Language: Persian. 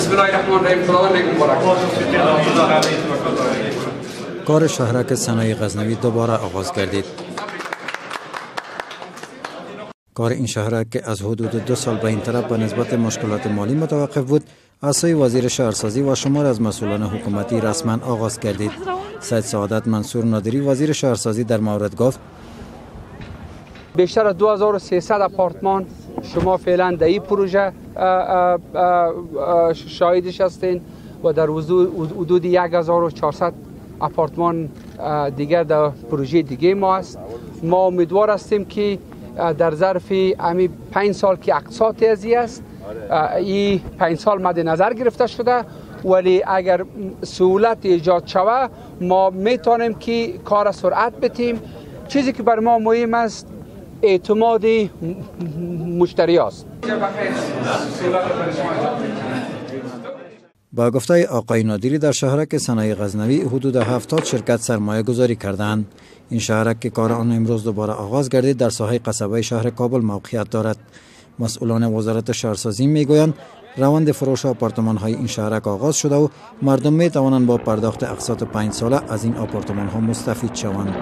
بسم الله الرحمن الرحیم. خداوند مبارک. کار شهرک صنایع غزنوی دوباره آغاز گردید. کار این شهرک که از حدود 2 سال به این طرف به نسبت مشکلات مالی متوقف بود، از سوی وزیر شهرسازی و شمار از مسئولان حکومتی رسما آغاز گردید. سید سعادت منصور نادری وزیر شهرسازی در مورد گفت: بیشتر از 2300 آپارتمان شما فعلا در این پروژه شاهدش هستین و در حدود 1400 آپارتمان دیگر در پروژه دیگه ما است. ما امیدوار هستیم که در ظرف همین 5 سال که اقساط ازی است، این 5 سال مد نظر گرفته شده، ولی اگر سهولت ایجاد شود ما میتونیم که کار سرعت بتیم. چیزی که بر ما مهم است اعتماد مشتری است. با گفته آقای نادری در شهرک صنایع غزنوی حدود 70 شرکت سرمایه گذاری کردند. این شهرک که کار آن امروز دوباره آغاز گردید در ساحه قصبه شهر کابل موقعیت دارد. مسئولان وزارت شهرسازی میگویند روند فروش آپارتمان های این شهرک آغاز شده و مردم می توانند با پرداخت اقساط 5 ساله از این آپارتمان ها مستفید شوند.